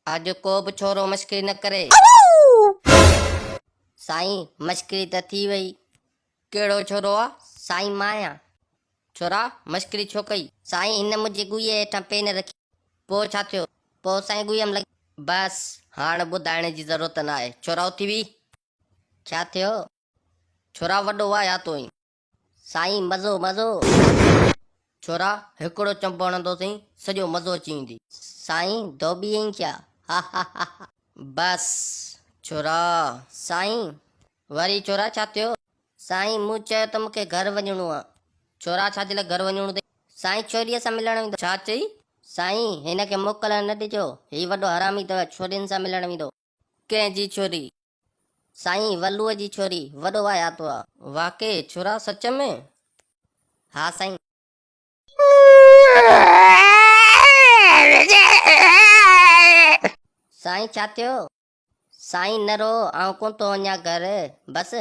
اڄ ڪو به ڇورو مشڪري نه ڪري. سائين مشڪري ته ٿي وئي. ڪهڙو ڇورو آ؟ سائين مان آهيان. ڇورا مشڪري ڇو ڪئي؟ سائين هن منهنجي ڳوئي هيٺان پين رکي. پوء ڇا ٿيو؟ پوء سائين ڳوئي م لڳي. بس هاڻ ٻڌائڻ جي ضرورت نه آهي. ڇورا اٿي ويهه. ڇا ٿيو؟ ڇورا وڏو آهيان تون ئي. سائين مزو مزو. ڇورا هڪڙو چنبو هڻندوسين سڄو مزو اچي ويندي. سائين ڌوٻي ائين ڇا؟ هاهاهاها. بس ڇورا. سائين وري ڇورا ڇا ٿيو؟ سائين مون چيو ته مونکي گهر وڃڻو آ. ڇورا ڇا جي لاء گهر وڃڻو اٿئي؟ سائين ڇوريء سان ملڻ ويندو. ڇا چئي؟ سائين هن کي موڪلڻ نه ڏجو هي وڏو حرامي اٿو ڇورين سان ملڻ ويندو. ڪنهن جي ڇوري؟ سائين ولوء جي ڇوري وڏو واهياتو آ. واقعي ڇورا سچ ۾؟ ها سائين. سائين ڇا ٿيو؟ سائين نه رو آئون ڪونه ٿو وڃان گهر بس.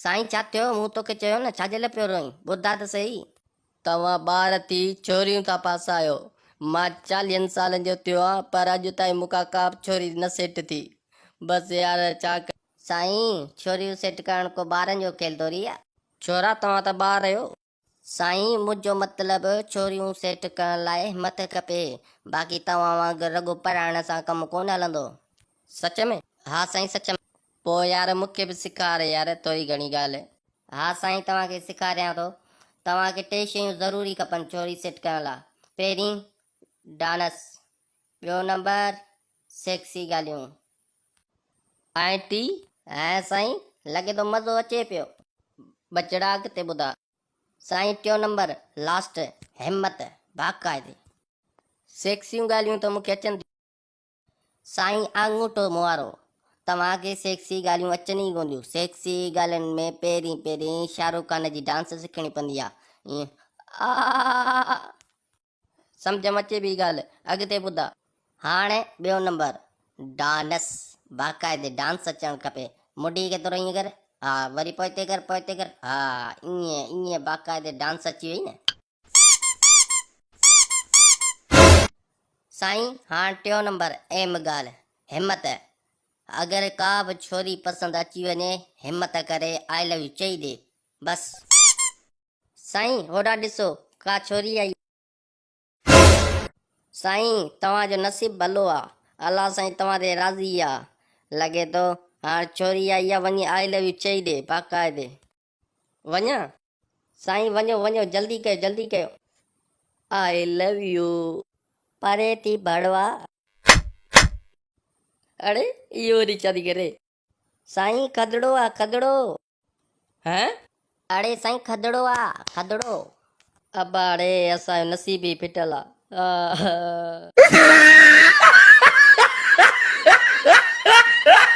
سائين ڇا ٿيو مون توکي چيو نه ڇا جي لاء پيو روئين ٻڌاء ته سهي. توهان ٻار ٿي ڇوريون ٿا ڦاسايو. مان چاليهن سالن جو ٿيو آهيان پر اڄ تائين مون کان ڪا به ڇوري نه سيٽ ٿي. بس يار ڇا ڪيان. سائين ڇوريون سيٽ ڪرڻ ڪو ٻارن جو کيل ٿوري آ. ڇورا توهان ته ٻار آهيو. سائين منهنجو مطلب ڇوريون سيٽ ڪرڻ لاء همت کپي باقي توهان وانگر رڳو پڙهائڻ سان ڪم ڪونه هلندو. سچ ۾؟ ها سائين سچ ۾. پوء يار مون کي به سيکار يار ٿوري گهڻي ڳالهه. ها سائين توهان کي سيکاريان ٿو. توهان کي ٽي شيون ضروري کپن ڇوري سيٽ ڪرڻ لاء. پهرين ڊانس، ٻيو نمبر سيڪسي ڳالهيون. ۽ ٽي؟ ها سائين لڳي ٿو مزو اچي پيو. ٻچڙا اڳتي ٻڌاء. سائين ٽيون نمبر لاسٽ همت باقاعدي. سيڪسيون ڳالهيون ته مون کي اچن ٿيون. سائين آڱوٺو مون وارو، توهان کي سيڪسي ڳالهيون اچن ئي ڪونديون، سيڪسي ڳالهين ۾ پهرين پهرين شاهرخ خان جي ڊانس سکڻي پوندي آ، ائين آ. سمجهه م اچي پئي ڳالهه، اڳتي ٻڌاء. هاڻ ٻيو نمبر ڊانس، باقاعدي ڊانس اچڻ کپي، مڍي کي ٿورو ائين ڪر، ها وري پوئتي ڪر پوئتي ڪر، ها ائين ائين باقاعدي ڊانس اچي وئي نه. سائين هاڻ ٽيون نمبر اهم ڳالهه همت اگر ڪا به ڇوري پسند اچي وڃي همت ڪري آء لو يو چئي ڏي بس. سائين هوڏانهن ڏسو ڪا ڇوري آئي. سائين توهان جو نصيب ڀلو آ الله سائين توهان تي راضي آ لڳي ٿو هاڻ ڇوري آئي آ وڃي آء لو يو چئي ڏي باقاعدي. وڃان؟ سائين وڃو وڃو جلدي ڪيو جلدي ڪيو. آء لو يو. پري ٿي ڀڙوا. اڙي اهو وري ڇا ٿي ڪري. سائين کدڙو آ کدڙو. هين؟ اڙي سائين کدڙو آ کدڙو. ابا اڙي اسان جو نصيب ئي ڦٽل آ.